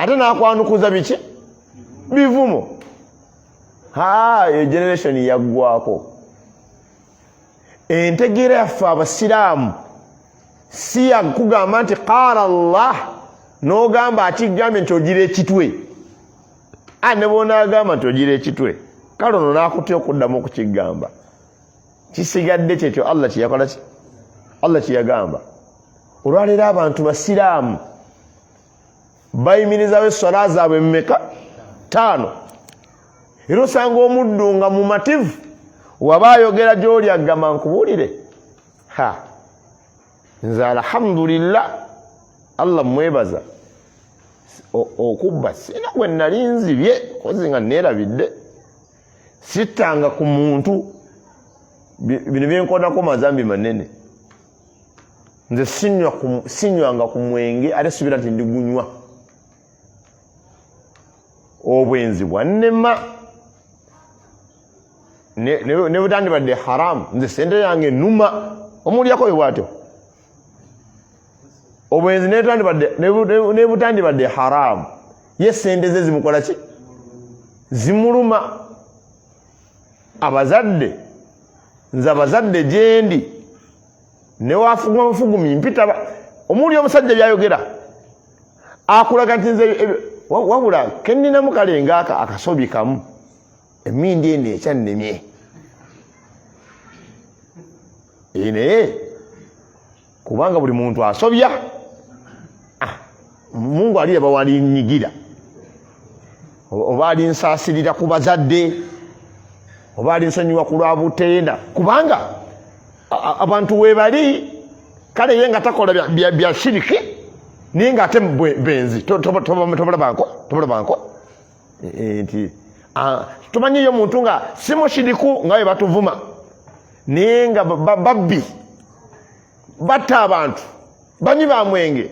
Ate n'akwanukuza biki? Bivumo. Ha, eyo generation yaggwako. Entegeera yaffe abasiraamu si yakugamba nti qaala Allah n'ogamba akigambye nti ogira ekitwe. Ne bw'onaagamba nti ogira ekitwe, kale ono n'akutya okuddamu okukigamba. Kisigadde kyekyo Allah kye yakola ki? Allah kye yagamba. Olwaleero abantu basiraamu bayimirizawo esswala zaabwe mmeka? 5. Era osanga omuddu nga mumativu, waba ayogera gy'oli agamba nkubuulire, ha nze alhamdulillah Allah mwebaza okubba sina gwe nali nzibye kozi nga neerabidde, sittanga ku muntu, bino byenkonako mazambi manene, nze sinywanga ku mwenge ate subira nti ndigunywa, obwenzi bwannema ne butandibadde haramu, nze sente yange numa omulyako bwe bwatyo, obwenzi ne butandibadde haramu, ye sente ze zimukola ki? Zimuluma. Abazadde, nze abazadde gyendi newafuguma bufugumi mpita omuli omusajja byayogera akulaga nti nze wabula keninamu kale ngaaka akasobi kamu emindi eno ekyannemye naye kubanga buli muntu asobya, Mungu ali aba walinyigira oba alinsaasirira ku bazadde oba alinsonyiwa ku lwa butenda, kubanga abantu webali kale ye nga takola bya shiriki naye nga ate benzi tobalabanko nti tomanyiyo muntu nga si mushiriku nga bwe batuvuma naye nga babbi batta abantu banywi ba mwenge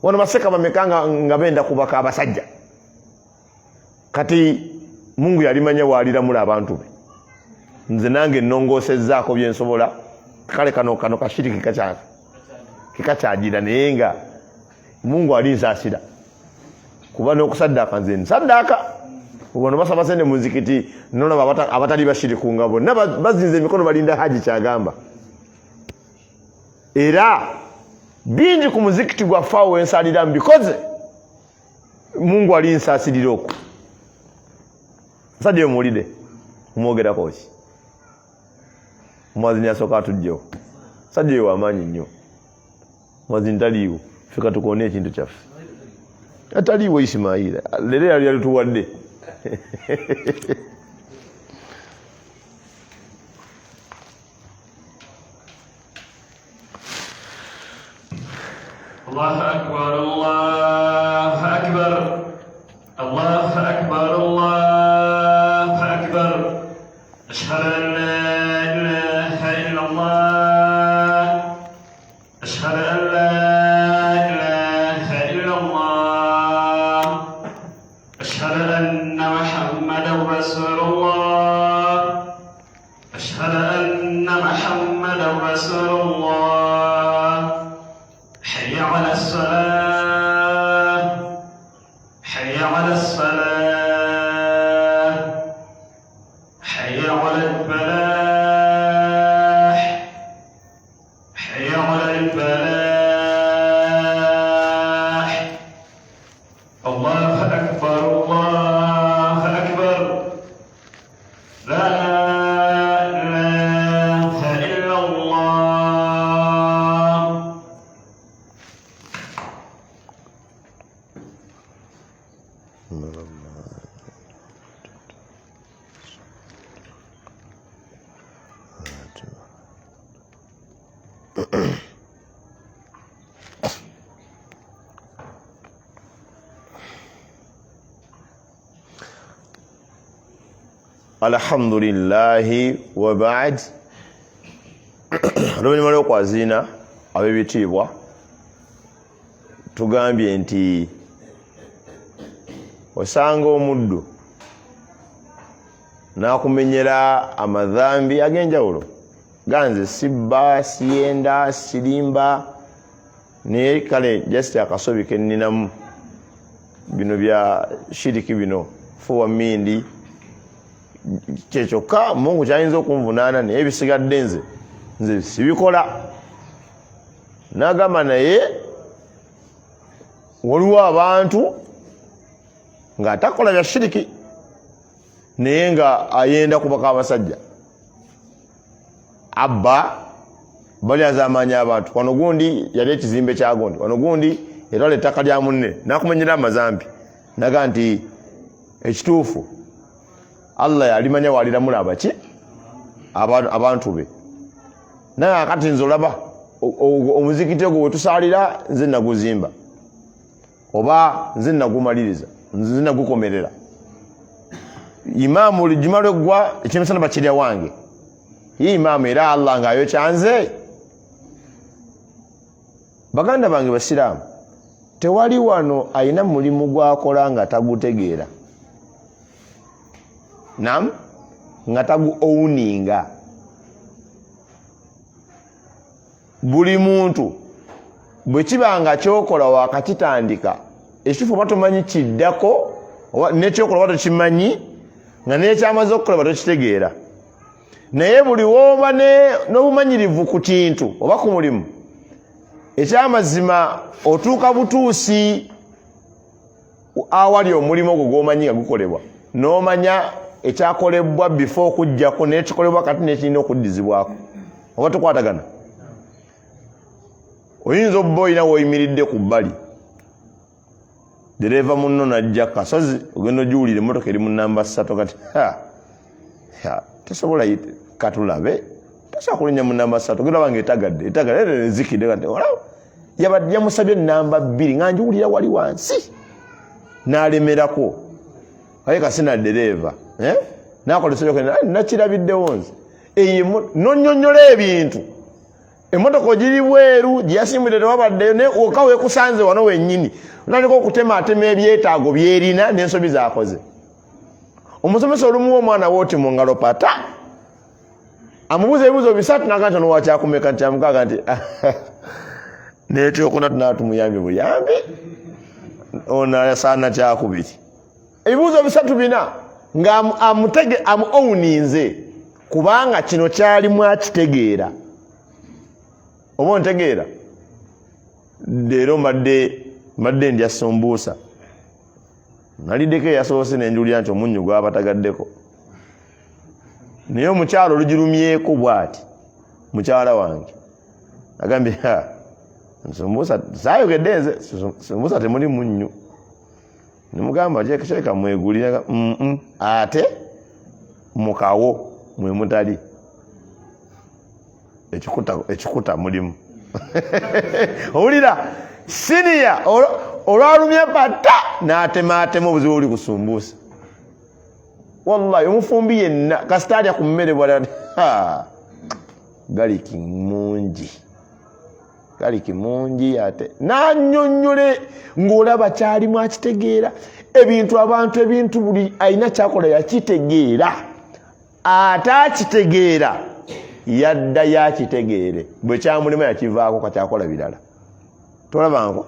wano baseka bameka nga benda kubaka abasajja. Kati Mungu yalimanya waliramula abantu be, nze nange nnongoosezzaako bye nsobola, kale kano kashiriki kikakyagira naye nga Mungu alinsaasira kuba n'okusaddaaka nze nsaddaaka. Wano basaba sente mu nzikiti nolaba abatali bashiriku nga bonna bazinze emikono balinda haji kyagamba. Era bingi ku muzikiti gwaffe awo wensalira mbikoze, Mungu alinsaasirira okwo. Musajja omuwulidde omwogerako ki? Omwazini asooka atujjewo. Musajja oyo wamaanyi nnyo. Mwazini taliiwo, ffe katukoone ekintu kyaffe. Ataliiwo Isimaila leero yali yalituwadde. Allahu akbar, Allahu akbar, Allahu akbar, Allahu akbar. Ashhadu an la ilaha illa Allah. Ashhadu an la ilaha illa Allah. Ashhadu anna Muhammadan Rasulullah. Ashhadu anna Muhammadan Rasulullah. Hayya ala salah. Hayya ala salah. Hayya ala falah. Hayya ala falah. Allahu akbar, Allahu akbar. La ilaha illa Allah. Alhamdulillahi wa ba'd. Oluvannyuma lw'okwaziina ab'ebitiibwa tugambye nti osanga omuddu n'akumenyera amadhambi ag'enjawulo, ganze sibba, siyenda, sirimba, naye kale just akasobi ke nninamu. Bino bya shiriki, bino fuwa mindi kyekyokka Mungu kyayinza okunvunaana, naye ebisigadde nze sibikola. Nagamba naye waliwo abantu ng'atakola bya shiriki naye nga ayenda kubaka abasajja, abba bali azamanya abantu. Wano gundi yali ekizimbe kya gundi, wano gundi yatwala ettaka lya munne, nakumenyera amazambi. Naga nti ekituufu Allah yalimanya waliramula abaki abantu be. Naye akati nze olaba omuzikiti ogwo wetusaalira, nze naguzimba oba nze nagumaliriza, nze nagukomerera. Imaamu lujuma lweggwa ekyemisana bakirya wange ye imaamu, era Allah ngaayokyanze. Baganda bange basiraamu, tewali wano alina mulimu gwakola nga tagutegeera, nam nga tagu owninga. Buli muntu bwe kiba nga kyokola wakakitandika, ekituufu oba tomanyi kiddako, nekyokola oba tokimanyi, nga nekyamaze okukola oba tokitegeera. Naye buli woba n'obumanyirivu ku kintu oba ku mulimu, ekyamazima otuuka butuusi awali omulimu ogwo gwomanyi nga gukolebwa, n'omanya ekyakolebwa before okujjako n'ekikolebwa kati n'ekirina okuddizibwako. Oba tukwatagana? Oyinza obba olina woyimiridde ku bbali, dereeva munno najja kasozi, ogenda ogiwulira emotoka eri mu namba 3, kati tesobola, katulabe, tasobola kulinnya mu namba 3. Ogenda banga etagadde, etagadde, ezikidde. Kati olaba yabadde yamusabye namba 2 nga njiwulira wali wansi, n'alemerako. Aye kasina dereeva nakola nakirabiddewo nze eyo nonyonyola ebintu. Emotoka ogiri bweru gyeyasimbudde tewabaddeyo, naye wokka wekusanze wano wennyini otandika okutematema ebyetaago byerina n'ensobi zakoze. Omusomesa olumuwa omwana wooti mu ngalo pata, amubuuza ebibuuzo 3, naga nti onowakyakumeka, nti amukaaga, nti nekyokuna tunatumuyambye buyambi, ono asaana kyakubiri. Ebibuuzo 3 4 nga amutege amu owninze, kubanga kino kyalimu akitegeera. Oba ontegeera? Leero mbadde ndya sumbuusa, naliddeko eyasoose nenjulira nti omunnyu gwabatagaddeko, naye omukyalo olugirumyeko bwati, mukyala wange agambye sumbuusa sayogedde nze sumbuusa temuli munnyu. Nemugamba kyeka mwegulira, ate mukawo mwe mutali ekikuta mulimu. Owulira siniya olwalumye pata n'atemaatema obuzibu obuli kusumbuusa. Wallahi omufumbi yenna kasita alya ku mmere bwala galiki mungi, galiki mungi, ate nanyonyole ng'olaba kyalimu akitegeera. Ebintu abantu ebintu buli alina kyakola yakitegeera, ate akitegeera yadda yakitegeere, bwe kyamulema yakivaako kakyakola birala. Tolabanko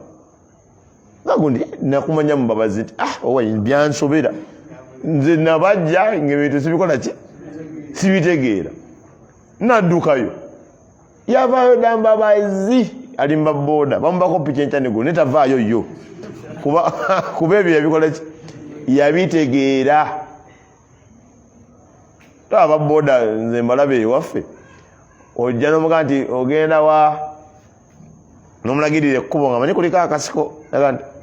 nga gundi nakumanya mubabazi nti owa byansobera nze nabajja ngaebintu sibikola ki sibitegeera, naddukayo yavaayo dda Mbabazi alimba boda bamubako piki enkya neggulo naye tavaayo yo kuba ebyo yabikola ki yabitegeera. Aba boda nze mbalabe ewaffe, ojja nomuga nti ogenda wa, nomulagirira ekkubo nga manyi kuliko akasiko,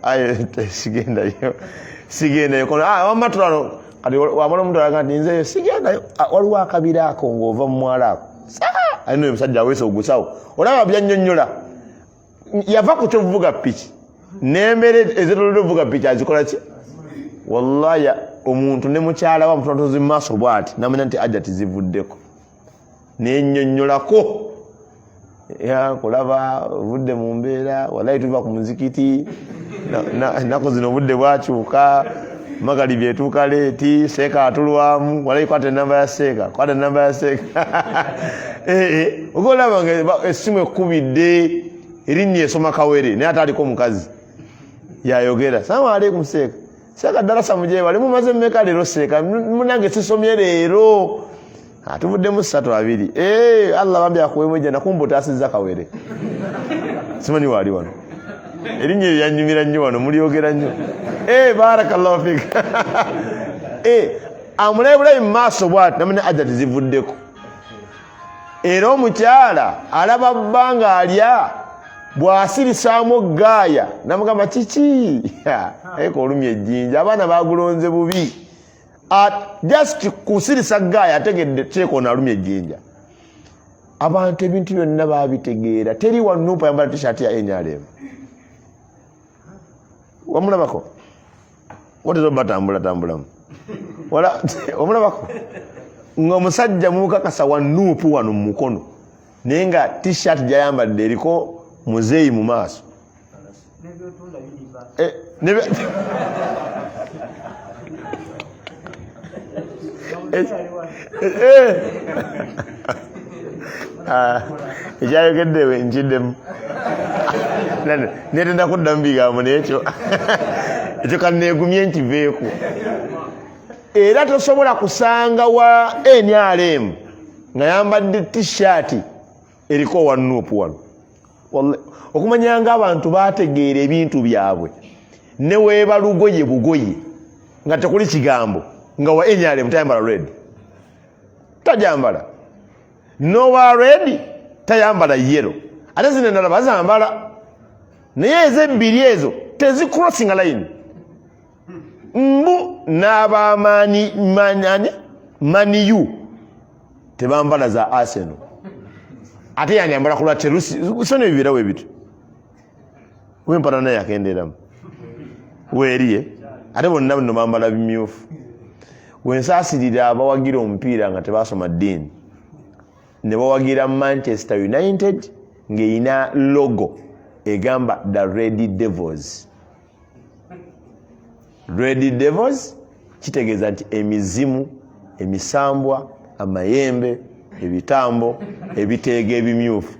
aye sigendayo, sigendayo wamma tulano. Kati wamala omuntu alaga nti nzeyo sigendayo, waliwo akabira ako ng'ova mu mwala ako alina oyo omusajja aweesa ogusawo. Olaba byannyonnyola, yava ku kyovuga piki n'embeera ezetolodde ovuga piki azikola ki. Wallahi omuntu ne mukyala wa mutontozi mu maaso bwati namanya nti ajja tizivuddeko nennyonnyolako kulaba obudde mu mbeera. Wallahi tuva ku muzikiti ennaku zino obudde bwakyuka, magalibi etuuka leeti, seeka atulwamu. Wallahi kwata enamba ya seeka, kwata enamba ya seeka. Ogolaba nga essimu ekkubidde erinnya esoma kawere, naye ate aliko omukazi. Yayogera, salamu aleikum seeka. Seeka darasa mujebale, mumaze mmeka leero seeka? Munange sisomye leero. Tuvuddemu 3-2. Allah bambi akuwemu ejjana, kumbe otaasizza kawere. Simanyi waali wano. Erinnya eryo lyanyumira nnyo wano, mulyogera nnyo. Barakallahu fik. Amulabe bulabi mu maaso bw'ati, namanya ajja tezivuddeko. Era omukyala alaba bba ng'alya, bw'asirisaamu gaaya namugamba kiki? Eka olumya ejjinja, abaana bagulonze bubi. Just kusirisa gaaya ategedde kyekoona alumya ejjinja. Abantu ebintu byonna babitegeera. Teri wa NUP ayambala t-shirt ya NRM. Wamulabako? Watera batambula tambulamu. Wala omulabako? Ng'omusajja mukakasa wa NUP wano mu mukono, naye nga t-shirt gy'ayambadde eriko muzeeyi mu maaso. Ekyayogedde nkiddemu. Netenda kuddamu bigambo naye ekyo kanneegumye nkiveeko. Era tosobola kusanga wa NRM nga yambadde t-shirt eriko owa NUP wano. Okumanya nga abantu bategeera ebintu byabwe, ne weeba lugoye bugoye nga tekuli kigambo, nga wa NRM tayambala red, tajambala nowa red tayambala yellow, ate zino endala bazambala, naye ezebbiri ezo tezicrossinga line. Mbu n'abamani mani maniyu tebambala za Arsenal, ate yanyambala kulwa Chelsea. So nebibirawo ebityo wempala naye akenderamu weeriye, ate bonna bino bambala bimyufu. Wensaasirira abawagira omupiira nga tebasoma ddiini ne bawagira Manchester United ng'erina logo egamba the Red Devils. Red Devils kitegeeza nti emizimu, emisambwa, amayembe, ebitambo, ebiteega ebimyufu.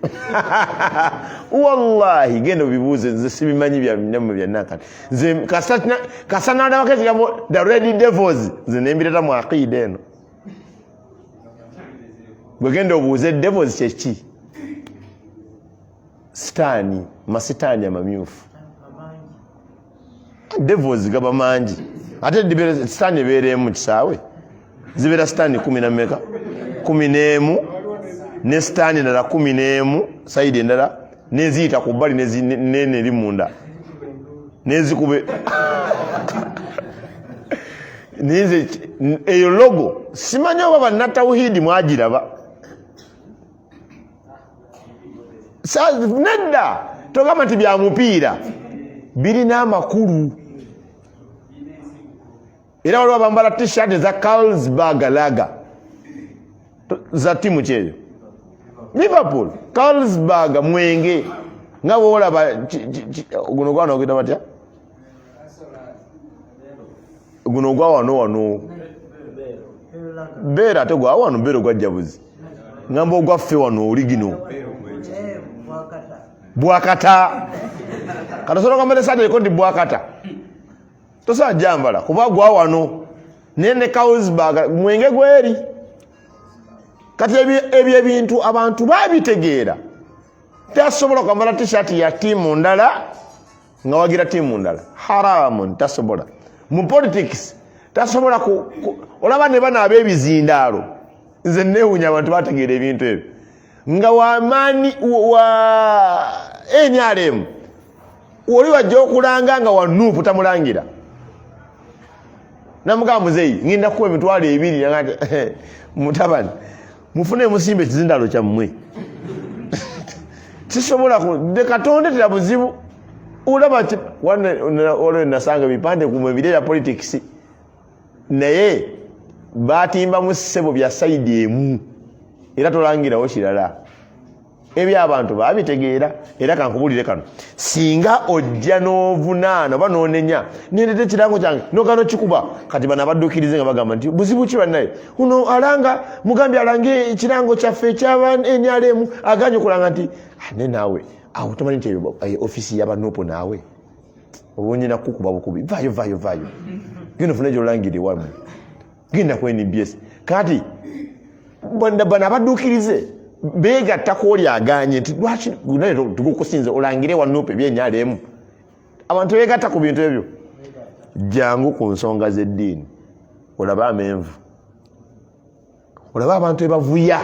Wallahi genda obibuuze, nze sibimanyi byammwe byannakati. Nze kasita nalabako ekigambo the Red Devils, nze nembireta mu aqiida eno. Gwe genda obuuze devils kyeki? Sitaani, masitaani amamyufu. Devils gaba mangi, ate sitaani ebeera emu kisaawe, zibeera sitaani kumi na mmeka? 11, ne sitaani endala 11 sayidi endala neziyita ku bbali nene eri munda nezikube. Ninze eyo logo simanyi oba bannatawuhidi mwagiraba. Nedda togamba nti bya mupiira, birina amakulu. Era waliwo abambala t-shirt eza Carlsberg lager za timu kyeyo Liverpool. Carlsberg mwenge nga bwolaba guno gwana ogenda batya guno gwa wano wano beera ate gwa wano beera ogwajja buzi ngamba ogwaffe wano oli gino bwakata katosobola kwambala esaati eriko nti bwakata, tosobola jambala kuba gwa wano. Naye ne Carlsberg mwenge gweri. Kati ebyo ebintu abantu babitegeera. Tasobola kwambala t-shirt ya tiimu ndala nga wagira tiimu ndala, haramun, tasobola. Mu politics tasobola olaba ne bano ab'ebizindaalo, nze neewunya abantu bategeera ebintu ebyo nga wamaani wa NRM oli wajja okulanga nga wa NUP tamulangira, namugamba muzeeyi ngenda kukuwa 20,000, nagati mutabani mufune musimbe ekizindaalo kyammwe, sisobola de katonda tera buzibu. Olaba waliwo nasanga ebipande ku ebiri ebya politics, naye batimbamu ssebo bya sayidi emu, era tolangirawo kirala. Ebyabantu babitegeera. Era kankubulire kano, singa ojja n'ovunaana oba n'onenya nendeta ekirango kyange nogana okikuba, kati bano abadduukirize nga bagamba nti buzibu ki bannaye uno alanga mugambye alange ekirango kyaffe ekyaba NRM aganye okulanga nti ne naawe awo tomanyi nti eyo ofiisi y'abanuupu naawe Obunyina kukuba bukubi, vaayo vaayo vaayo, genda ofune gyolangire wammwe, genda ku NBS. Kati bano abadduukirize beegatta ku oli aganye nti lwaki naye tugukusinze olangire wa NUP ebyenyalemu. Abantu beegatta ku bintu ebyo. Jangu ku nsonga z'eddiini olabe amenvu, olabe abantu ebavuya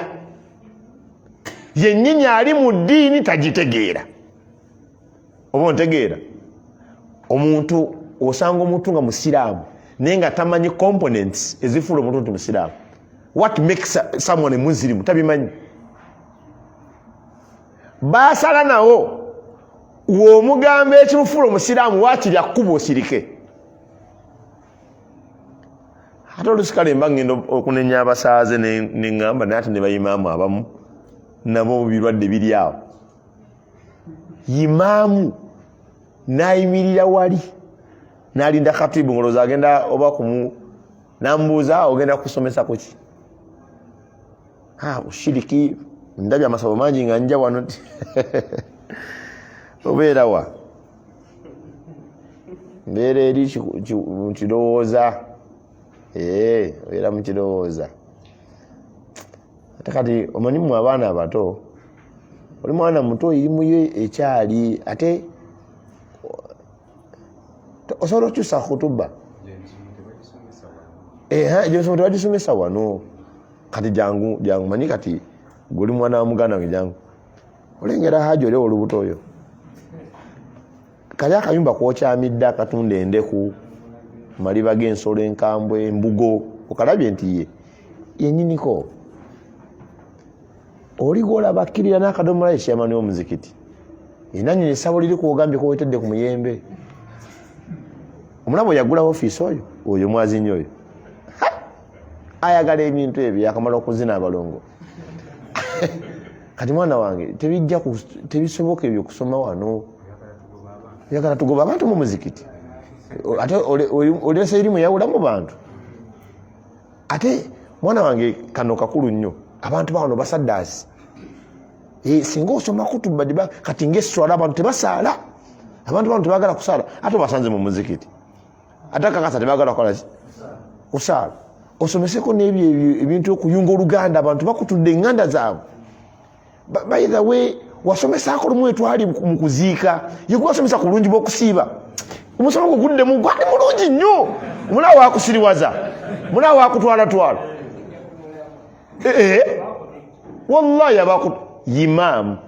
yennyini ali mu ddiini tagitegeera. Oba ontegeera, omuntu osanga omuntu nga musiraamu naye nga tamanyi components ezifuula omuntu nti musiraamu. What makes someone a Muslim tabimanyi. Basala nawo womugamba ekimufuula omusiraamu, wakiri akkuba osirike. Ate olusi kale mba ngenda okunenya abasaaze neŋŋamba, naye ate ne bayimaamu abamu nabo birwadde biri awo. Imaamu nayimirira wali nalinda khatibu, ngolooza agenda oba kumu nambuuza ogenda kusomesa kuki? Shiriki, ndabye amasabo mangi nga nja wano. Obeera wa? Mbeera eri mukirowooza, obeera mukirowooza. Ate kati omanyi mu abaana abato, oli mwana muto, irimuyo ekyali, ate osobola okukyusa khutuba egyo tebagisomesa wano. Kati jangu jangu, manyi kati guli mwana wa muganda wange, jangu olengera haji oli olubuto oyo kali akayumba kwokyamidde akatunda endeku, maliba g'ensolo enkambwe, embugo, okalabye nti ye yenyiniko oli gwolaba akkirira n'akadomola ye kyamani w'omuzikiti enanyini essabo liri kuwogambye kuwetedde ku muyembe. Omulabo yagula ofiisi oyo oyo mwazinyi oyo ayagala ebintu ebyo, yakamala okuzina abalongo. Kati mwana wange tebijja, tebisoboka ebyo kusoma wano. Oyagala tugoba abantu mu muzikiti, ate olese erimu yawula mu bantu. Ate mwana wange kano kakulu nnyo, abantu bawano basaddaasi. Singa osoma kutuba kati ngaeswala abantu tebasaala, abantu bano tebagala kusaala, ate obasanze mu muzikiti, ate akakasa tebagala kukolaki kusaala. Osomeseko n'ebyo ebintu okuyunga oluganda, abantu bakutudde enganda zaabwe. By the way, wasomesaako lumu etwali mu kuziika, yegwasomesa ku bulungi bw'okusiiba. Omusomo gwe guddemu gwali mulungi nnyo. Mulaawo wakusiriwaza, mulaawo wakutwalatwala. Wallahi abaku imaamu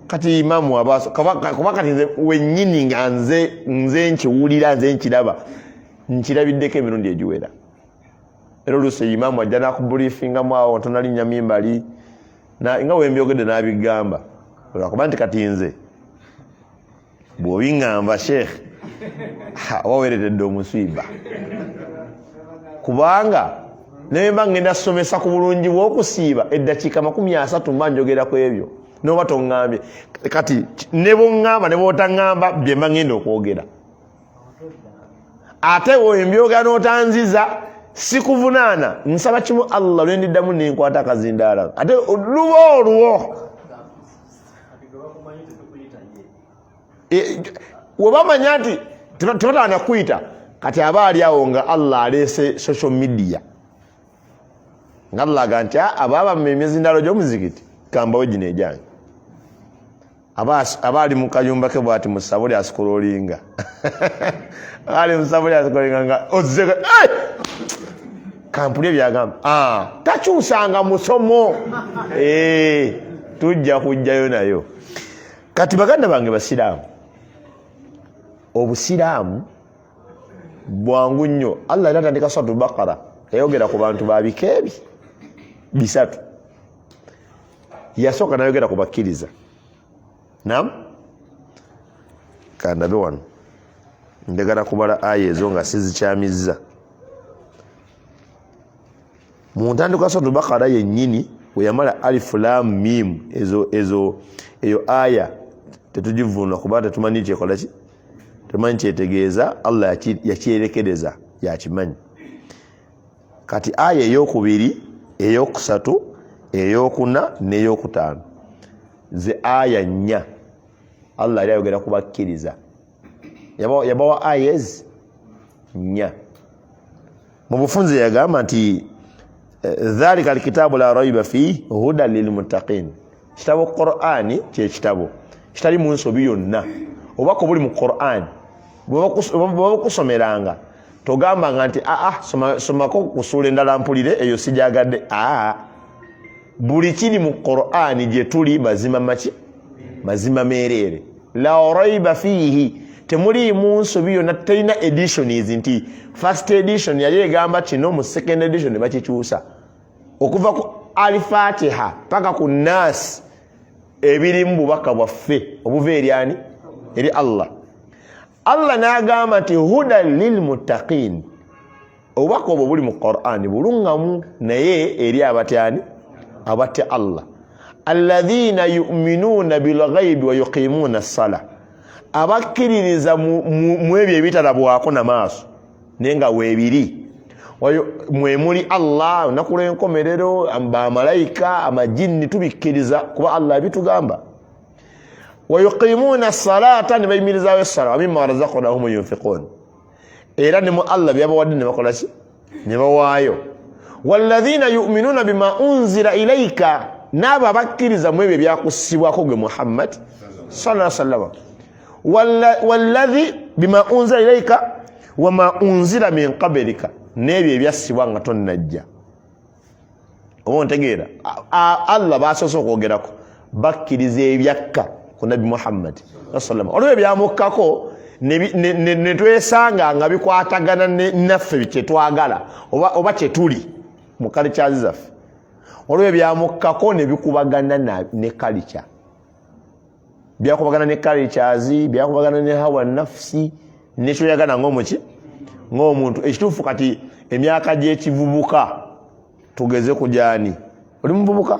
kati imaamu abaso kuba kati nze wennyini nga nze nkiwulira, nze nkiraba, nkirabiddeko emirundi egiwera. Era oluusi imaamu ajja nakuburiefingamu awo tonalinnya mimbali nga wembyogedde n'abigamba, olwakuba nti kati nze bw'obiŋŋamba sheekh oba weeretedde omusiiba, kubanga nemba ngenda somesa ku bulungi bw'okusiiba eddakiika 30 mba njogera ku ebyo, noba toŋŋambye. Kati ne bwoŋŋamba ne bwotaŋŋamba, bye mba ngenda okwogera. Ate wembyogera n'otanziza, sikuvunaana. Nsaba kimu, Allah lwendiddamu nenkwata akazindaala ate luba olwo webamanya nti tebatana kuyita. Kati aba ali awo nga Allah aleese social media, nga Allah aga nti abaaba emizindaalo gy'omuzikiti kambawe gino egyange. Aba ali mu kayumba ke bwati mu sabuli ascrollinga, ali mu sabuli ascrollinga nga ozze kampuli ebyagamba takyusanga musomo, tujja kujjayo nayo. Kati baganda bange basiraamu, obusiraamu bwangu nnyo. Allah era atandika Suratu Bakara yayogera ku bantu babika ebi bisatu. Yasooka nayogera ku bakkiriza. Nam kandabe wano, njagala kubala aya ezo nga sizikyamizza. Mu ntandikwa Suratu Bakara yennyini weyamala alif lam mim ezo ezo, eyo aya tetugivunula kuba tetumanyi kyekolaki, tetumanyi kyetegeeza. Allah yakyerekereza, yakimanyi. Kati aya eyokubiri, eyokusatu, eyokuna n'eyokutaano, ze aya nnya Allah yali ayogera ku bakkiriza. Yabawa aya ezi nnya. Mu bufunze yagamba nti dhalika alkitabu la raiba fihi hudan lilmuttaqin. Kitabo Qur'ani kyekitabo kitali mu nsobi yonna. Obubaka obuli mu Qur'ani bwebakusomeranga togambanga nti aa somako kusuula endala mpulire eyo sijagadde. Aa, buli kiri mu Qur'ani gye tuli mazima maki mazima meereere, la raiba fiihi, temuliimu nsobi yonna. Terina editions nti first edition yali egamba kino, mu second edition ne bakikyusa. Okuva ku Alfatiha paka ku Naasi, ebirimu bubaka bwaffe obuva eri ani? Eri Allah. Allah n'agamba nti hudan lilmuttaqin, obubaka obwo buli mu Qur'ani buluŋŋamu naye eri abatyani? Abatya Allah. Alladhina yuminuuna bilghaibi wa yuqimuuna ssala, abakkiririza mu ebyo ebitalabwako na maaso naye nga weebiri, mwemuli Allah, olunaku lw'enkomerero, bamalayika, amajinni, tubikkiriza kuba Allah abitugamba. Wayuqimuuna salata, ne bayimirizaawo essala. Wamimma razaqnahum yunfiqun, era ne mu Allah byabawadde ne bakola ki? Ne bawaayo. Walladhina yuminuuna bima unzira ilaika, n'abo abakkiriza mu ebyo ebyakussibwako gwe Muhammad sallallahu sallama. Walladhi bima unzira ilaika wama unzira min qablika, n'ebyo ebyassibwa nga tonnajja. Oba ontegeera? Allah basoose okwogerako bakkiriza ebyakka ku Nabbi Muhammad sallama. Olwo ebyamukkako netwesanga nga bikwatagana naffe kyetwagala oba kyetuli mu kalikyazi zaffe. Olwo ebyamukkako nebikubagana ne kalica, byakubagana ne kalikyazi, byakubagana ne hawa nafsi nekyoyagala ngaomuki, ngaomuntu. Ekituufu kati emyaka gy'ekivubuka tugeze kujani, oli muvubuka,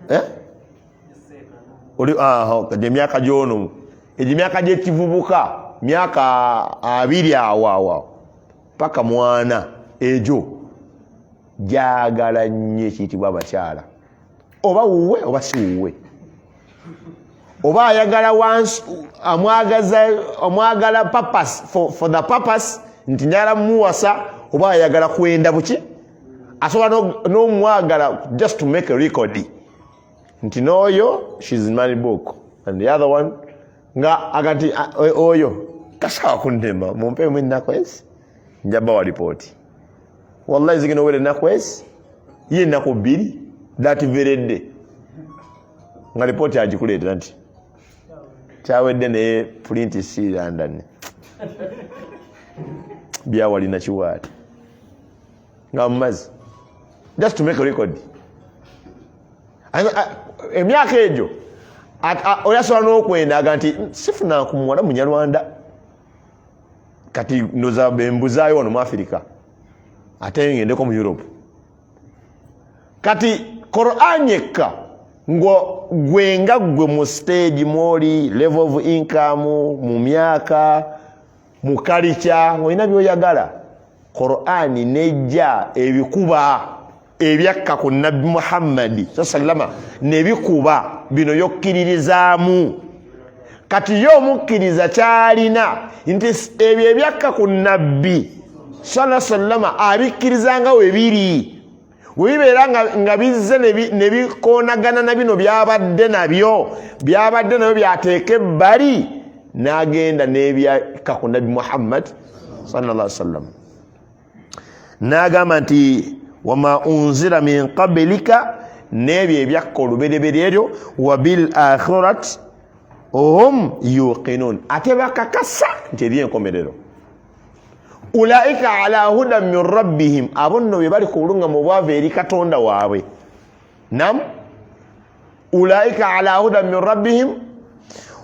eh? Oli emyaka gyono, egyo emyaka gyekivubuka, myaka 20 awo awo paka mwana, egyo gyagala nnyo ekiyitibwa abakyala, oba wuwe oba si wuwe, oba ayagala wansi amwagaza, omwagala purpose, for the purpose nti njagala muwasa, oba ayagala kwenda buki, asobola n'omwagala just to make a record nti n'oyo she's in my book and the other one nga aga nti oyo tasawa kunnema, mumpeemu ennaku ezi nja bawa lipooti. Wallahi zigenda owera ennaku ezi, ye ennaku 2 that very day nga lipooti agikuleetera nti kyawedde, naye pulinti si London byawalina kiwaati nga mumazi, just to make a record. Emyaka egyo oyasobola n'okwendaga nti sifuna ku muwala Munyarwanda, kati ndoza bembuzaayo wano mu Afirika, ate ngendeko mu Europe. Kati Quran yekka ngo gwenga gwe mu stage mwoli, level of income, mu myaka, mu kalica, olina byoyagala, Quran nejja ebikuba ebyakka ku Nabbi Muhammadi sallama nebikuba bino yokkiririzaamu. Kati ye omukkiriza kyalina nti ebyo ebyakka ku Nabbi salla sallama abikkirizanga we biri, webibeera nga bizze ne bikoonagana na bino byabadde nabyo, byabadde nabyo byateeka ebbali n'agenda n'ebyakka ku Nabbi Muhammad sallallahu sallam. N'agamba nti wama unzira min qablika, n'ebyo ebyakka olubereberye eryo. Wa bil akhirat hum yuqinun, ate bakakasa nti eri enkomerero. Ulaika ala hudan min rabbihim, abo nno be bali ku bulungamu obwava eri Katonda waabwe. Nam ulaika ala hudan min rabbihim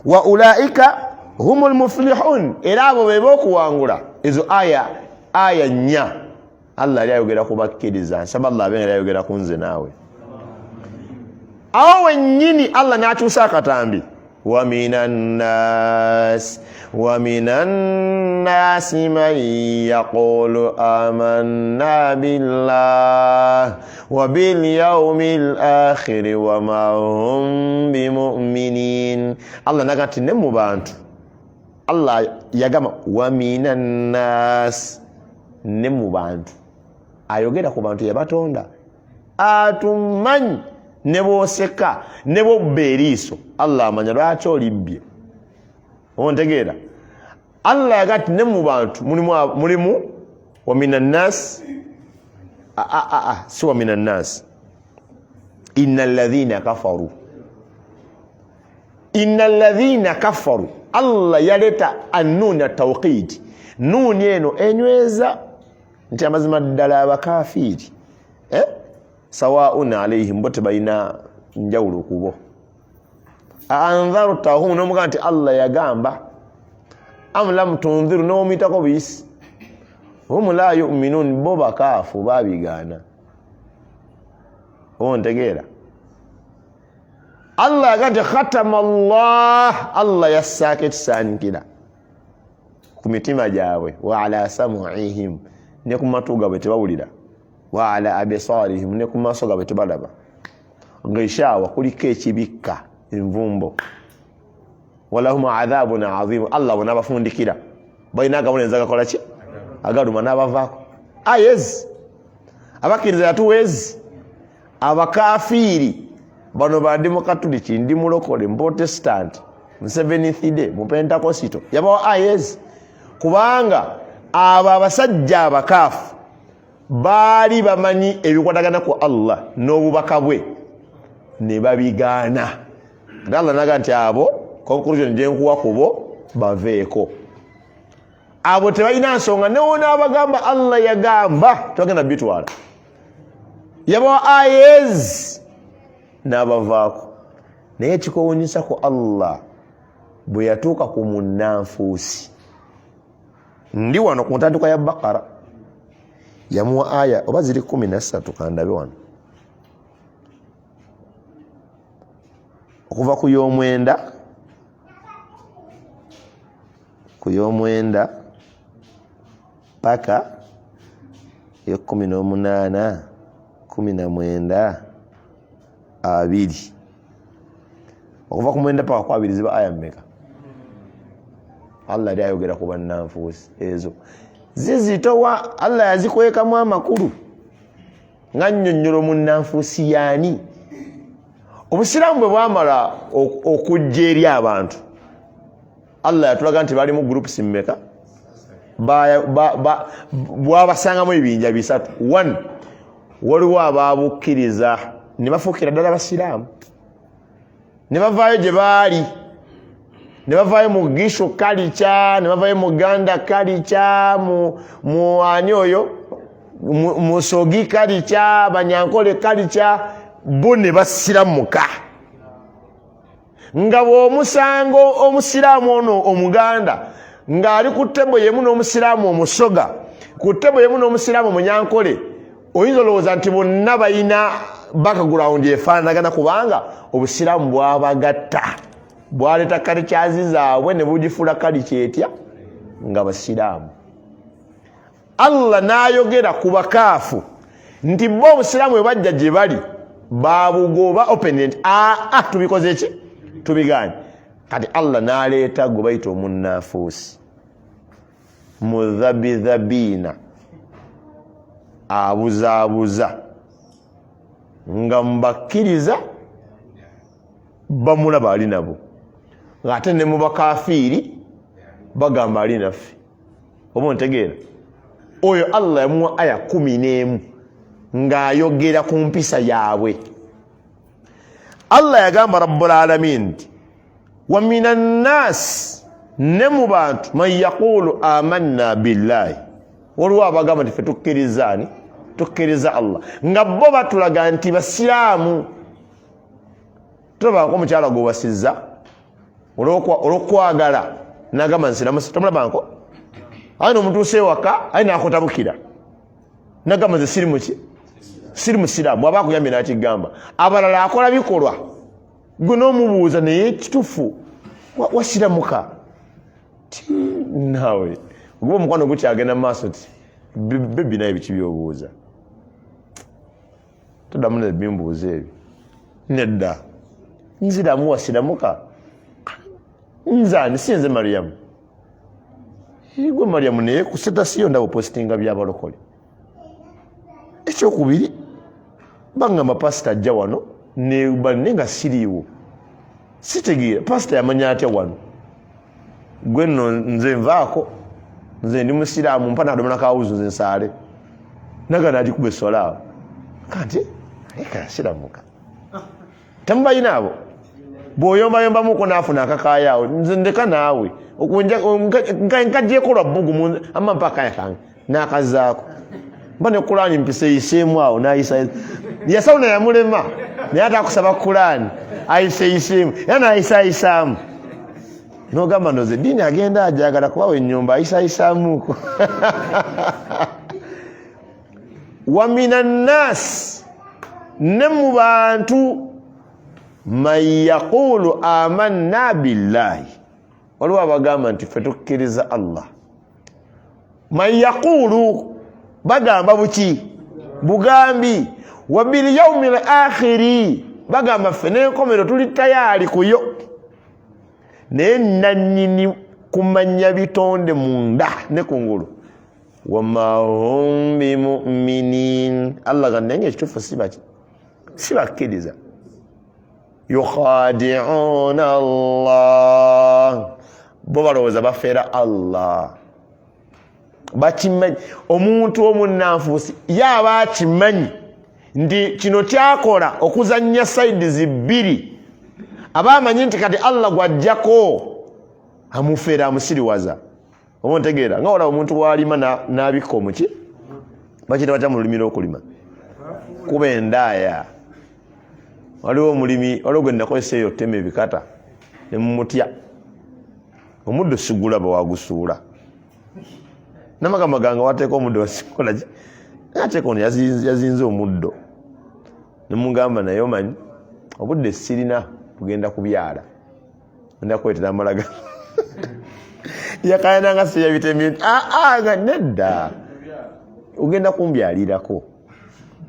wa ulaika humu lmuflihun, era abo be b'okuwangula. Ezo aya nnya Allah ali ayogera ku bakkiriza. Nsaba Allah abe nga ali ayogera ku nze naawe. Awo wennyini Allah n'akyusa akatambi. Wa minannas, wa minannasi man yaqulu amanna billah wa bil yawmil akhiri wa ma hum bimuminin. Allah naga nti ne mu bantu, Allah yagamba wa minannas, ne mu bantu, ayogera ku bantu yabatonda, atumanyi. Ne bwoseka ne bwobba eriiso, Allah amanya lwaki olibbye. Ontegeera? Allah yaga nti ne mu bantu mulimu wa minannas, si wa minannas, inna alladhina kafaru, inna alladhina kafaru. Allah yaleta annuuni atawqid, nuuni eno enyweza nti amazima ddala abakafiiri sawaun alaihim, bo tebalina njawulo kubo. Andhartahum, nomugaa nti Allah yagamba, am lam tundhiru, nomuyitako buyisi, hum la yuminun, bo bakaafu babigaana. Ontegeera? Allah yagaa nti khatama llah, Allah yassaako ekisaanikira ku mitima gyabwe, wa ala samuihim, ne ku matu gaabwe tebawulira, wa ala abisarihim, ne ku maaso gaabwe tebalaba. Gishawa, kuliko ekibikka envumbo. Walahum adhabun adhimu, Allah bo nabafundikira balina agabonereza gakola ki? Agaluma, n'abavaako. Ayezi abakkiriza yatuwezi abakafiiri bano bandi mukatuliki, ndi mulokole, muprotestant, museventhday, mupentakosito, yabawa ayezi kubanga abo abasajja abakaafu baali bamanyi ebikwatagana ku Allah n'obubaka bwe ne babigaana. Ate Allah naga nti abo conclusion gyenkuwa kubo, baveeko abo, tebalina nsonga. Newonaabagamba Allah yagamba, tebagenda bitwala. Yabawa ayez n'abavaako. Naye ekikowunyisa ku Allah, bwe yatuuka ku munnanfuusi, ndi wano ku ntandikwa ya Bakara, yamuwa aya oba ziri 13, kandabe wano, okuva ku y'omwenda, ku y'omwenda paka ye18, 19, 20, okuva ku 9 paka ku 20, ziba aya mmeka? Allah yali ayogera ku bannanfuusi. Ezo zizitowa, Allah yazikwekamu amakulu nga nnyonnyola omunnanfuusi yaani. Obusiraamu bwe bwamala okujja eri abantu, Allah yatulaga nti balimu groups mmeka? Bwabasangamu ebibinja bisatu. One, waliwo ababukkiriza ne bafuukira ddala basiraamu, ne bavaayo gye baali, ne bavaayo mu gishu kalica, ne bavaayo mu ganda kalica, mu ani oyo, musogi kalica, banyankole kalica, bo ne basiramuka. Nga bw'omusanga omusiraamu ono omuganda ng'ali ku tebo yemu n'omusiraamu omusoga, ku tebo yemu n'omusiraamu omunyankole, oyinza olowooza nti bonna balina background efaanagana, kubanga obusiraamu bwabagatta, bwaleeta kalikyazi zaabwe ne bugifuula kalica etya nga basiraamu. Allah n'ayogera ku bakaafu nti bo obusiraamu bwe bajja gye bali babugoba open nti aa, tubikoze ki? Tubiganye. Kati Allah n'aleeta gwe bayita omunnafuusi, mudhabidhabiina, abuzaabuza, nga mubakkiriza bamulaba ali nabo, ng'ate ne mu bakafiiri bagamba ali naffe. Oba ontegeera? Oyo Allah yamuwa aya 11 ng'ayogera ku mpisa yaabwe. Allah yagamba rabbul alamin nti wa minannas, ne mu bantu, man yaqulu amanna billahi, waliwo abagamba nti fe tukkiriza ani? Tukkiriza Allah. Nga bo batulaga nti basiraamu. Tulabanko omukyala gwewasizza olwokwagala nagamba nsiramu, tomulabanko? Aye nomutuusa ewaka, aye nakutabukira nagamba nze siri muki, siri musiraamu. Bwaba akuyambye nakigamba, abalala akola bikolwa, gwe nomubuuza naye kitufu. Wasiramuka ti naawe oguba omukwano gukyagenda mu maaso ti bebi naye biki byobuuza toddamu nebimbuuza ebyo nedda nziramu wasiramuka nzani si nze mariyamu gwe mariyamu naye ku status yo ndaba opositinga byabalokole ekyokubiri bangamba pasita ajja wano nebanne nga siriiwo sitegeera pasita yamanya atya wano gwe nno nze nvaako nze ndi musiraamu mpa nakadomala kawuzu nze nsaale nagana agikuba eswala awo kanti kayasiramuka temubalina abo bw'oyombayombamuko naafuna akakaya awo nze ndeka naawe nkagyeko lwa bbugu ama mpa akaya kange n'akazaako mba ne kulaani mpiseeyiseemu awo nayisa yasawuna yamulema naye ate akusaba kulaani ayiseeyiseemu era n'ayisayisaamu nogamba ndoze eddiini agenda ajagala kubawa ennyumba ayisayisaamuuko wa minannaasi ne mu bantu man yaqulu amanna billahi waliwo abagamba nti ffe tukkiriza allah man yaqulu bagamba buki bugambi wa bilyaumi l akhiri bagamba ffe n'enkomero tuli tayaali kuyo naye nanyini kumanya bitonde munda ne kungulu wama hum bimuminin allah ga naye nga ekituufu sibaki sibakkiriza yukhadiuna allah bo balowooza bafeera allah bakimanyi omuntu omunanfuusi ye aba akimanyi nti kino kyakola okuzannya saidizi bbiri aba amanyi nti kati allah gwajjako amufeera amusiriwaza oba ontegeera nga olaba omuntu walima nabikka omuki bakiyita batya mu lulimi lwokulima kuba endaaya waliwo omulimi waliwo gwe nakozesa eyo tema ebikata nemumutya omuddo sigulaba wagusuula namagamba gange wateeka omuddo wasikolaki ateeka ono yazinze omuddo nemugamba naye omanyi obudde sirina bugenda kubyala nda kwetera amalaga yakayananga siyabitemye nti aa ah, ah, nga nedda ogenda kumbyalirako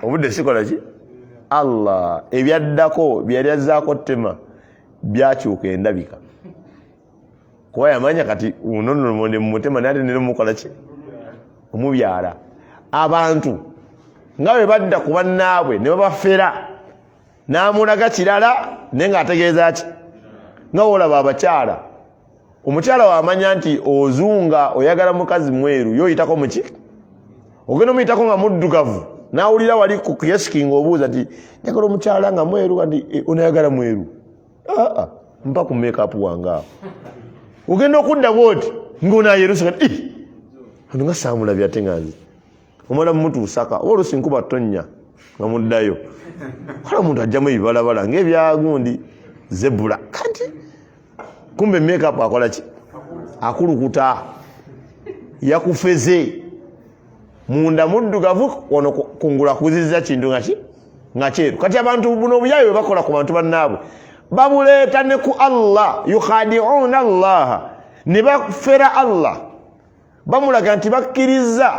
obudde sikola ki allah ebyaddako byeyali azzaako ttema byakyuka endabika kuba yamanya kati unonomonde mumutema naye ate nera omukola ki omubyala abantu nga bwe badda ku bannaabwe ne babafera n'amulaga kirala naye ng'ategeeza ki nga wolaba abakyala omukyala wamanya nti ozunga oyagala mukazi mweru ye oyitako muki ogenda omuyitako nga muddugavu nawulira wali ku kiyosiki nga obuuza nti njagala omukyala nga mweru kati eh, onayagala mweru aa ah, mpa ku makeup wange awo ogenda okudda bwoti ngaonayerusa kati ono nga saamulabye ate nga nze omala mumutuusaka oba oluusi nkuba tonnya nga muddayo kale omuntu ajjamu ebibalabala ngaebyagundi zebula kati kumbe makeup akola ki akulukuta yakufeze munda muddugavu ono kungula kuziza kintu nga ki nga kyeru kati abantu buno obuyaye bwe bakola ku bantu bannaabwe babuleeta ne ku allah yukhadiuna allaha ne bafera allah bamulaga nti bakkirizza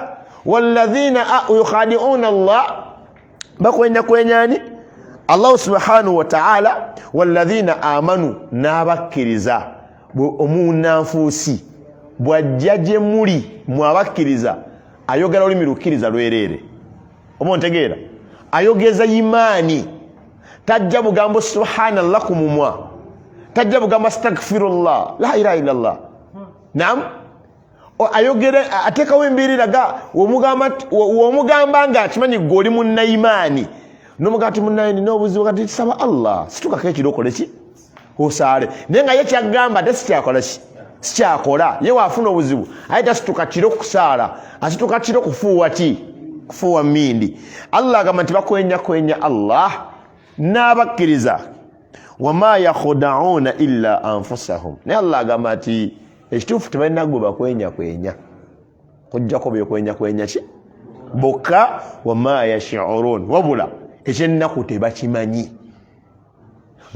walladhina yukhadiuna allah bakwenyakwenyani allahu subhanahu wataala walladhina amanu n'abakkiriza omunanfuusi bwajja gye muli mwabakkiriza ayogera olulimi lukkiriza lwereere oba ontegeera ayogeza imaani tajja bugambo subhanallah ku mumwa tajja bugambo astagfirullah la ilaha illallah nam ayogera atekawo embeera eraga womugamba nga akimanyi gwe oli munnaimaani nomugamba ti munaye nina obuzibu kati saba allah situkako ekiro okole ki osaale naye nga ye kyagamba ate sikyakola ki sikyakola ye waafuna obuzibu aye tasituka kiro kusaala asituka kiro kufuuwa ki kufuuwa mindi allah agamba nti bakwenyakwenya allah n'abakkiriza wama yakhudauna illa anfusahum naye allah agamba nti ekituufu tebalina gwe bakwenyakwenya kujjako bekwenyakwenya ki bokka wama yashurun wabula ekyennaku tebakimanyi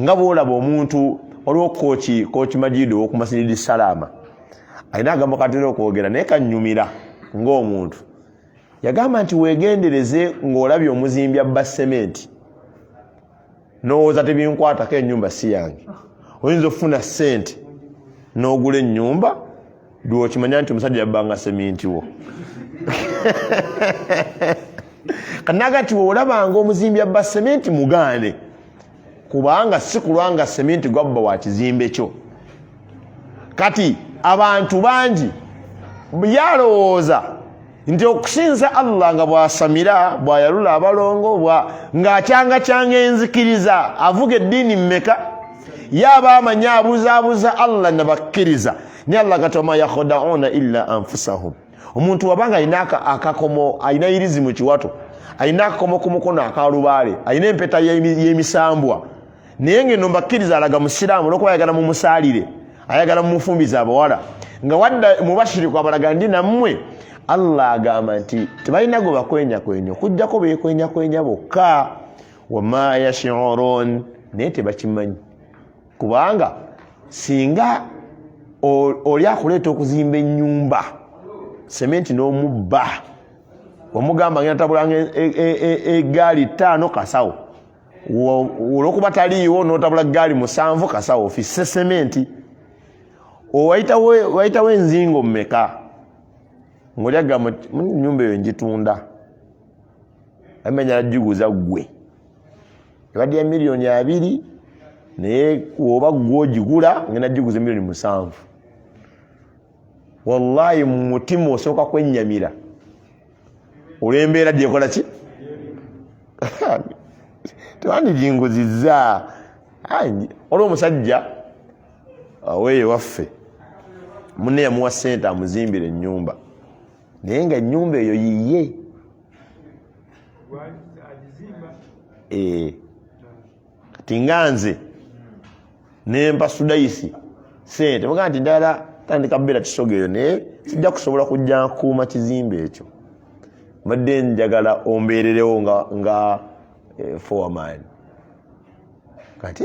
nga bwolaba omuntu Waliwo kooki, kooki Majido owokumasiridi Salaama, alina agambo katera okwogera naye kanyumira ng'omuntu. Yagamba nti weegendereze ng'olabye omuzimbi abba sementi, nowooza tebinkwatako, ennyumba si yange. Oyinza okufuna ssente n'ogula ennyumba, lwokimanya nti omusajja yabbanga seminti wo. Kanaga nti weolabanga omuzimbi abba sementi, mugaane, kubanga si kulwanga seminti gwabba wa kizimbe kyo. Kati abantu bangi yalowooza nti okusinza Allah nga bwasamira, bwayalula abalongo, ng'akyangakyanga enzikiriza, avuga eddiini mmeka, yaaba amanyi abuzaabuza Allah nabakkiriza. Naye Allah kati wama yakhodauna illa anfusahum. Omuntu wabanga alina akakomo, alina irizi mu kiwato, alina akakomo ku mukono akalubaale, alina empeta y'emisambwa, naye ngeno mbakkiriza alaga musiraamu olwokuba ayagala mumusaalire, ayagala mumufumbiza abawala, nga wadda mubashiriku abalaga ndi nammwe. Allah agamba nti tebalina gwe bakwenyakwenya okujjako bekwenyakwenya bokka. Wama yashurun, naye tebakimanyi, kubanga singa oli akuleeta okuzimba ennyumba sementi n'omubba, wamugamba ngenda tabulanga egaali 5 kasawo, olwokuba taliiwo notabula gaali 7 kasawo, ofisse sementi, wayitawo enzingo mmeka ngaoli agamba nyumba eyo njitunda, amenya giguza ggwe, ebadde ya 20 miliyoni, naye woba gwe ogigula ngenda giguza 7 miliyoni. Wallahi mu mutima osooka kwennyamira olw'embeera gyekola ki, tewandijinguzizza. Olwo omusajja aweeyo waffe munne yamuwa sente amuzimbira ennyumba, naye nga ennyumba eyo yiye. Kati nga nze nempa Sudayisi sente, mugaa nti ddala tandika kubeera kisoga eyo, naye sijja kusobola kujja nkuuma kizimbe ekyo, mbadde njagala ombeererewo nga foreman. Kati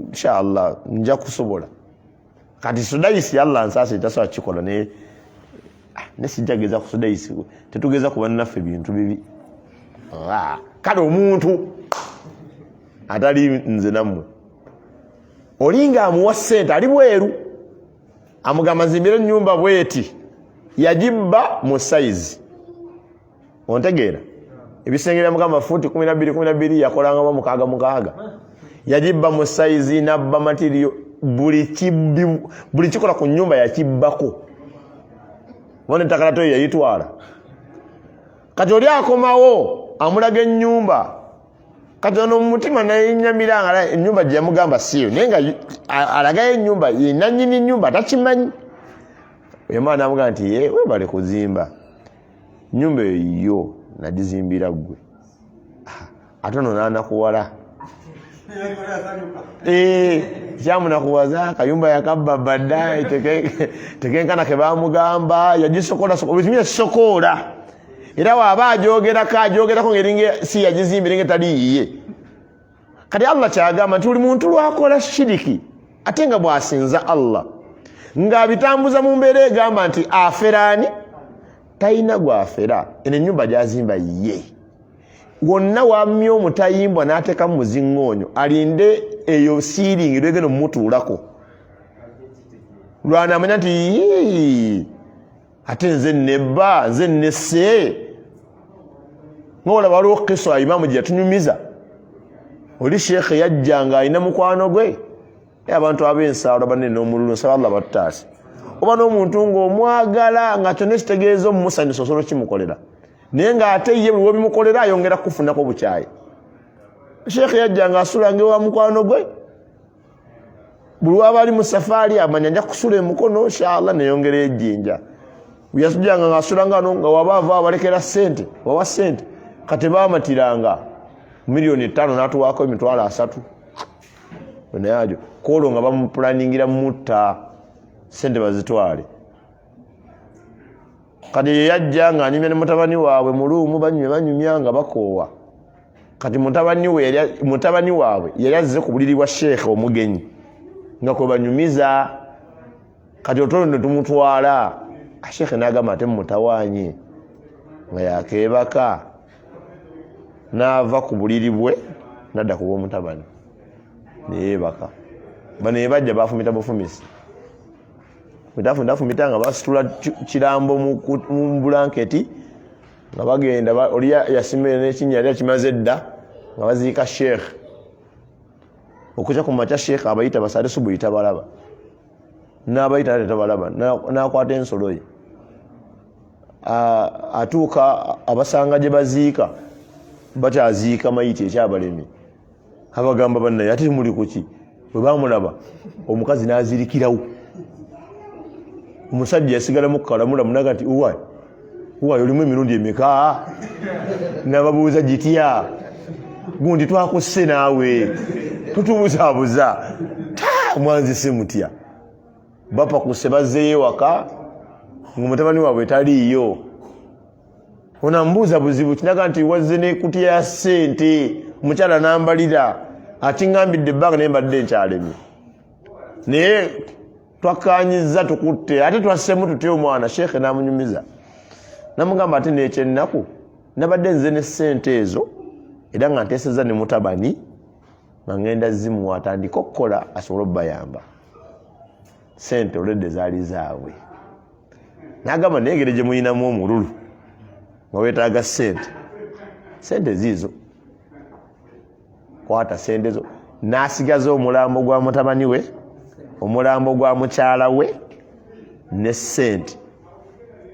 inshallah nja kusobola. Kati Sudayisi, Allah nsaasi, tasobola kukikola, naye ne sijja geza ku Sudayisi, tetugeza ku bannaffe bintu bibi. Kale omuntu atali nze nammwe, oli nga amuwa ssente ali bweru, amugamba nzimbire ennyumba bweti, yagibba mu sayizi, ontegeera? Ebisenge bya mugamba fuuti 12 12, yakolanga 6 6, yagibba mu sayizi, nabba material, buli kikola ku nyumba yakibbako, bona ettaka latoyo yayitwala. Kati oli akomawo amulaga ennyumba, kati ono mumutima nayenyamira nga ennyumba gye yamugamba siyo, naye nga alagayo ennyumba yenanyini ennyumba takimanyi. Oyo mwana namugamba nti ye webale kuzimba nyumba eyo, yo nagizimbira ggwe. Ate ono nanakuwala kyamunakuwaza akayumba yakabba badda tekenkana kebamugamba, yagisokola buli yakisokoola, era waaba ajogerako ajogerako ngeringa si yagizimbira, nga etali yiye. Kati Allah kyagamba nti buli muntu lwakola shiriki, ate nga bwasinza Allah ng'abitambuza mu mbeera egamba nti aferaani, talina gwafera, eno ennyumba gyazimba ye wonna wamye omutayimbwa n'ateekamu muziŋŋoonyo, alinde eyo siiringi lwegenda omumutuulako lwanamanya nti yii, ate nze nebba nze nesse. Nga olaba waliwo kiswa imaamu gye yatunyumiza, oli sheekhe yajja nga alina mukwano gwe. Naye abantu ab'ensaalo banene n'omululu, nsaba Allah batutaase. Oba n'omuntu ng'omwagala nga kyonna ekitegeeza omumusanyusa osobola okimukolera, naye ng'ate ye buli wobimukolera ayongera kukufunako bukyayi. Sheekhe yajja nga asulanga ewa mukwano gwe, buli waba ali mu safaari amanya nja kusula emukono inshallah neyongera ejjinja. Yasujjanga nga asula ngano, nga waba ava abalekera sente, wawa sente. Kati bamatiranga 5 miliyoni n'atuwaako 30 000 naye ajo kwolwo nga bamupulaningira mutta sente bazitwale. Kati ye yajja nga anyumya ne mutabani waabwe muluumu, banyumya banyumya nga bakoowa. Kati mutabani waabwe yali azze ku buliri bwa sheekhe omugenyi. Nga kwe banyumiza kati otolo ne tumutwala. Sheekhe n'agamba ate mumutawaanye nga yakeebaka, n'ava ku buliri bwe n'adda ku bw'omutabani neyeebaka. Bano ebajja bafumita bufumisi, fumita nga basitula kirambo mu bulanketi nga bagenda. Oli yasimire n'ekinnya yali akimaze edda nga baziika sheekh. Okukya ku makya sheekh abayita basaale subuhi, tabalaba. N'abayita nate tabalaba. N'akwata ensolo ye, atuuka abasanga gye baziika, bakyaziika mayiti ekyabalemye. Abagamba, bannaye, ate muli kuki? Bwe bamulaba omukazi n'azirikirawo, omusajja yasigalamu kukalamulamu naga nti, uwayi uwayi, olimu emirundi emeka? Nababuuza gitya gundi, twakusse naawe tutubuzaabuza, mwanzise mutya? Bapakuse bazzeyo ewaka nga mutabani waabwe taliiyo. Onambuuza buzibu kinaga nti wazze nekutya ya ssente, omukyala nambalira akiŋambidde ebbanga, naye mbadde nkyalemye, naye twakkanyiza tukutte, ate twassemu tutya omwana? Sheekhe namunyumiza namugamba, ate nekyennaku nabadde nze ne ssente ezo era nga nteeseza ne mutabani nga ngenda zimuwa atandike okukola asobole okubayamba. Sente olwedde zaali zaabwe. Nagamba, naye engeri gye muyinamu omululu nga weetaaga sente, sente ziizo, kwata sente zo. N'asigaza omulambo gwa mutabani we, omulambo gwa mukyala we ne sente.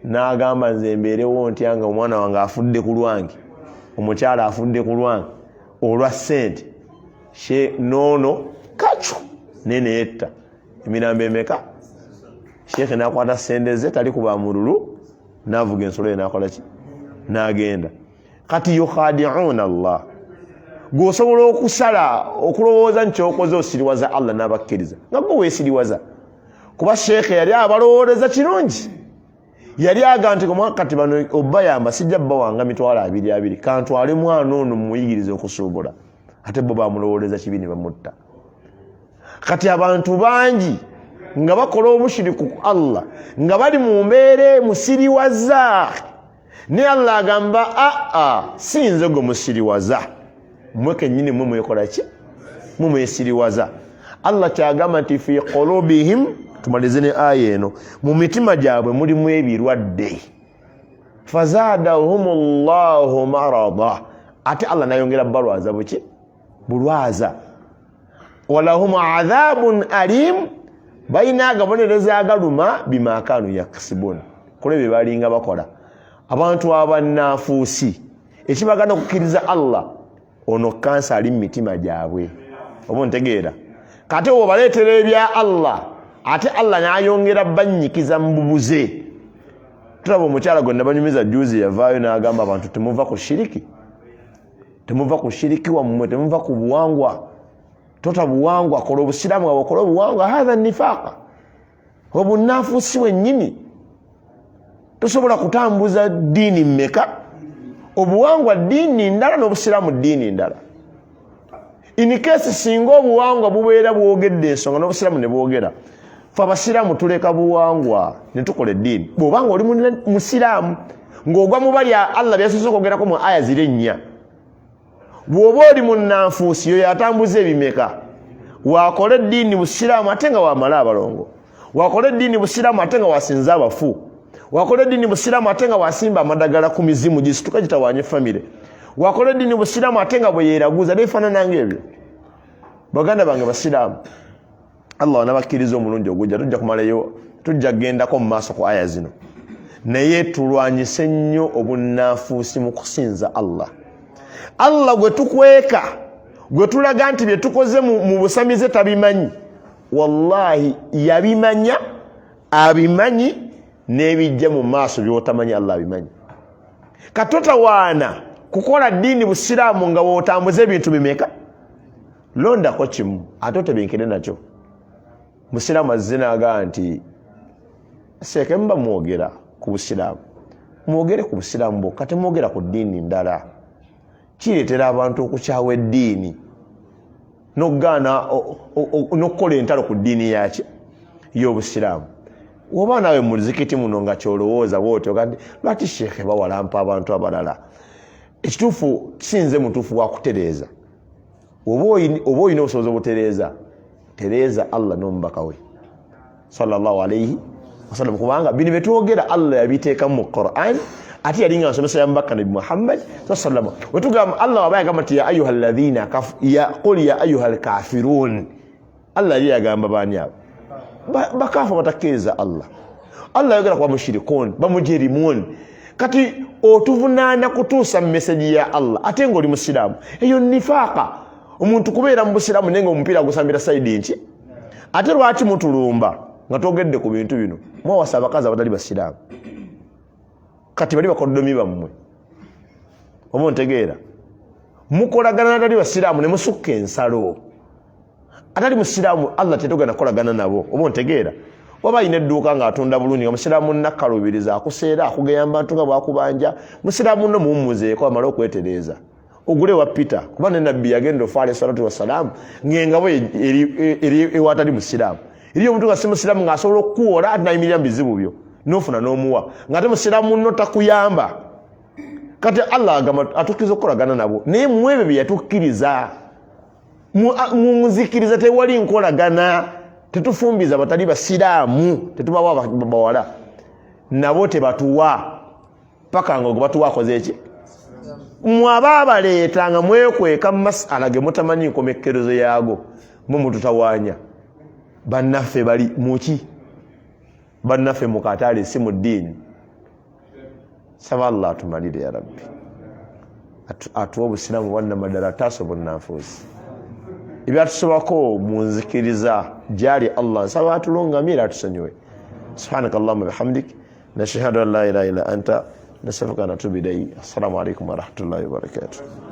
N'agamba, nze mbeerewo ntya nga omwana wange afudde ku lwange, omukyala afudde ku lwange olwa sente? Noono kacu naye neyetta emirambo emeka? Sheekhe nakwata sente ze, tali kuba mululu, navuga ensolo ye nakolaki, nagenda. Kati yukhadiuna Allah, gweosobola okusala okulowooza nti kyokoze osiriwaza Allah n'abakkiriza, nga gwe weesiriwaza. Kuba sheekhe yali abalowooleza kirungi, yali aga nti kati bano obayamba sijja bawanga 20,000, kantwale mwana ono mumuyigirize okusuubula. Ate bo bamulowooleza kibi ne bamutta. Kati abantu bangi nga bakola obushiriku ku Allah nga bali mu mbeera emusiriwaza, naye Allah agamba, aa, si nze gwe musiriwaza, mwe kennyini mwe mwekola ki, mwe mwesiriwaza. Allah kyagamba nti fi qulubihim, tumalize ne aya eno, mu mitima gyabwe mulimu ebirwadde. Fazadahum llahu marada, ate Allah nayongera balwaza buki? Bulwaza. Walahum adhabun alim, balina agabonerezo agaluma, bima kanu yaksibun, kule bye balinga bakola. Abantu abannafuusi ekibagana okukkiriza Allah, ono kansa ali mu mitima gyabwe, oba ontegeera? Kati obwo baleetera ebya Allah, ate Allah n'ayongera bannyikiza mu bubuze. Tulaba omukyala gwe nabanyumiza juzi yavaayo n'agamba abantu, temuva ku shiriki, temuva ku shiriki wammwe, temuva ku buwangwa, tota buwangwa, kola obusiraamu nga bwokola obuwangwa. Hatha nifaaqa, obunnafuusi bwennyini. Tosobola kutambuza ddiini mmeka? Obuwangwa ddiini ndala n'obusiraamu ddiini ndala. In case singa obuwangwa bubeera bwogedde ensonga n'obusiraamu ne bwogera, fe abasiraamu tuleka buwangwa ne tukola eddiini. Bw'obanga oli musiraamu ng'ogwa mu bali Allah byasoose okwogerako mu aya ziri ennya, bw'oba oli munnanfuusi, yoyo atambuza ebimeka, wakola eddiini busiraamu ate nga wamala abalongo, wakola eddiini busiraamu ate nga wasinza abafu, wakola eddiini busiraamu ate nga wasimba amadagala ku mizimu gisituka gitawanye famire, wakola eddiini busiraamu ate nga bwe yeeraguza nebifaanana ngaebyo. Baganda bange basiraamu, Allah wanabakkiriza omulundi ogujja tujja kumalayo, tujja kugendako mu maaso ku aya zino, naye tulwanyise nnyo obunnanfuusi mu kusinza Allah. Allah gwe tukweka, gwe tulaga nti bye tukoze mu busamize tabimanyi, wallahi yabimanya, abimanyi, n'ebijja mu maaso byotamanyi Allah abimanyi. Katotawaana kukola ddiini busiraamu nga wotambuza ebintu bimeka, londako kimu ate otebenkere nakyo. Musiraamu azze nagaa nti, seeke muba mwogera ku busiraamu, mwogere ku busiraamu bwokka, temwogera ku ddiini ndala. Kireetera abantu okukyawa eddiini. N'okugaana n'okukola entalo ku ddiini yaki y'obusiraamu. Woba naawe mu muzikiti muno nga kyolowooza bwotyo kandi lwaki sheekhe bawalampa abantu abalala? Ekituufu sinze mutuufu wakutereeza. Oba olina obusobozi obutereeza, tereeza Allah n'omubaka we sallallahu alaihi wasallam, kubanga bino byetwogera Allah yabiteekamu mu Quran, ate yali nga nsomesa ya mubaka Nabi Muhammad sallam. Wetugamba Allah waba yagamba nti ya ayuha alladhina qul ya ayuha alkafirun, Allah yali yagamba baani abo? Bakafu batakkiriza Allah. Allah yayogera ku bamushirikun, bamujerimun. Kati otuvunaana kutuusa meseji ya Allah ate nga oli musiraamu. Eyo nifaaka. Omuntu kubeera mu busiraamu naye nga omupiira agusambira sayidi nki? Ate lwaki mutulumba nga twogedde ku bintu bino? Mwawasa abakazi abatali basiraamu, kati bali bakoddomi bammwe. Oba ontegeera? Mukolagana natali basiraamu ne musukka ensalo. Atali musiraamu Allah tetugana kukolagana nabo. Oba ontegeera? Waba alina edduuka ng'atunda bulungi nga musiraamu nakkalubiriza akuseera akugeya mu bantu nga bwakubanja, musiraamu no muwummuzeeko amale okwetereeza, ogule wa Peter, kuba ne nabbi yagenda ofa alayhi salatu wassalaamu ng'engabo eri ewatali musiraamu. Eriyo omuntu nga si musiraamu ng'asobola okukuwola ate nayimirira mu bizibu byo n'ofuna n'omuwa, ng'ate musiraamu nno takuyamba. Kati Allah agamba atukkiriza okukolagana nabo, naye mu ebyo bye yatukkiriza mu nzikiriza tewali nkolagana. Tetufumbiza batali basiraamu, tetubawa bawala nabo tebatuwa paka nga ogwe akoze eki. Mwaba abaleeta nga mwekweka mu masala ge mutamanyi nkomekkerezo yaago, mwe mututawaanya. Bannaffe bali muki? Bannaffe mu katale, si mu ddiini. Saba Allah atumalire ya Rabbi, atuwe obusiraamu bwannamaddala, ataasa obunnanfuusi ebyatusobako mu nzikiriza gyali. Allah nsaba atulungamye era atusonyiwe. Subhanaka allahumma bihamdik, nashhadu an la ilaha illa anta, nastaghfiruka wa natubu ilayk. Assalamu alaikum warahmatullahi wabarakatuh.